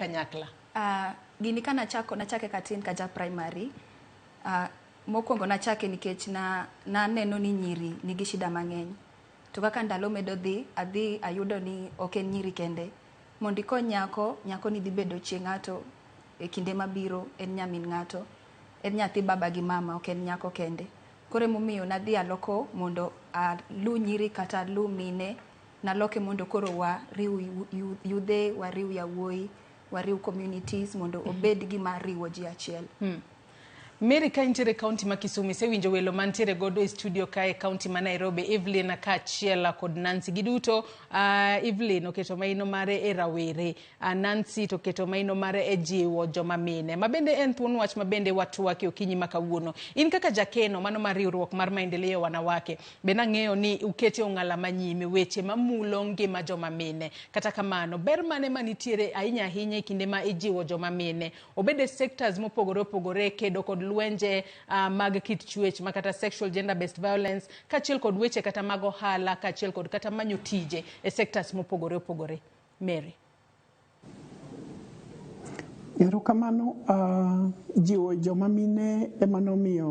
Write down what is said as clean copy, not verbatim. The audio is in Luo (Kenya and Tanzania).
Kanyakla. Gini ka nachako, nachake katin kaja primary. Mokwongo nachake nikech na naneno ni nyiri nigi shida mang'eny. To kaka ndalo medo dhi, adhi ayudo ni ok en nyiri kende. Mondo ikony nyako, nyako ni dhi bedo chi ng'ato e kinde mabiro, en nyamin ng'ato, en nyathi baba gi mama, ok en nyako kende. Koro emomiyo nadhi aloko mondo alu nyiri kata alu mine, naloke mondo koro wariw yudhe, wariw yawuoyi, wariw communities mondo obed gima riwo ji achiel. Mary, ka intiere kaunti ma Kisumu, isewinjo welo mantiere godo e studio kae e kaunti ma Nairobi, Evelyn kaachiel kod Nancy. Giduto, Evelyn oketo maino mare e rawere, Nancy to oketo maino mare e jiwo joma mine. Ma bende en thuon wach ma bende watwake okinyi ma kawuono. In kaka jakeno mano mar riwruok mar Maendeleo Wanawake, be nang'eyo ni ukete ong'ala manyime weche mamulo ngima joma mine. Kata kamano, ber mane manitiere ahinya ahinya e kinde ma ijiwo joma mine? Obed e sectors mopogore opogore, kedo kod lwenje mag kit chwech ma kata sexual gender based violence, kaachiel kod weche kata mag ohala, kaachiel kod kata manyo tije e sectors mopogore opogore. Mary. Erokamano. Jiwo joma mine ema nomiyo